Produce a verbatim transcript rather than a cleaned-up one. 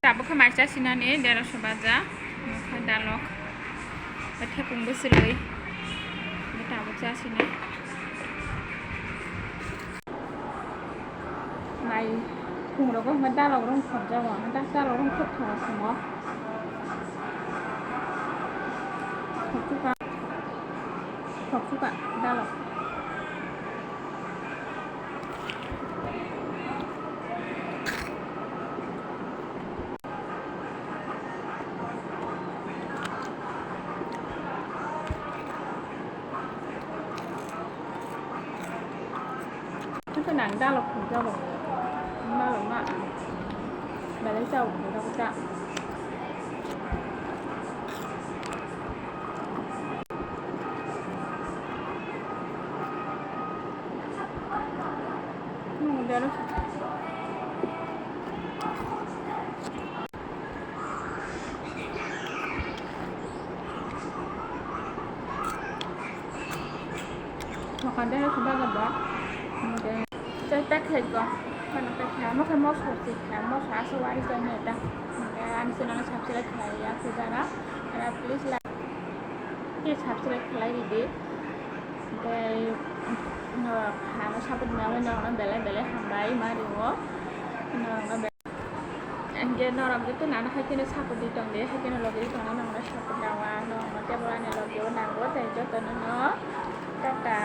Tabuk khe mai chasinani derosho baja, omo khe dalok, tei thepung bwswlwi, tabuk chasinai. Mai khungrok wngkha, dalok rok khopjago, dak dalok rok khop thongo khungo. Khopsukha, khopsukha dalok. Hwnkhe nang dalok phunukjago. Dalok ma ang belai chao phunukjago ta. Nung dero. Moka dero suda gaba. Chai tak hai go. Kono tak hai. Moka moso si hai. Moso aso wari jai ne ta. Ani channel subscribe khlai ya sudana. Ara please like. Ke subscribe khlai di. Tei no hano support nangwi no belai belai hambai ma ringo. No no. Hingke norok joto nano hai kheno support di tong de, hai kheno logi di tong de, norok support nawa, norok tei borok ani logi o nango, tei joto no no tata.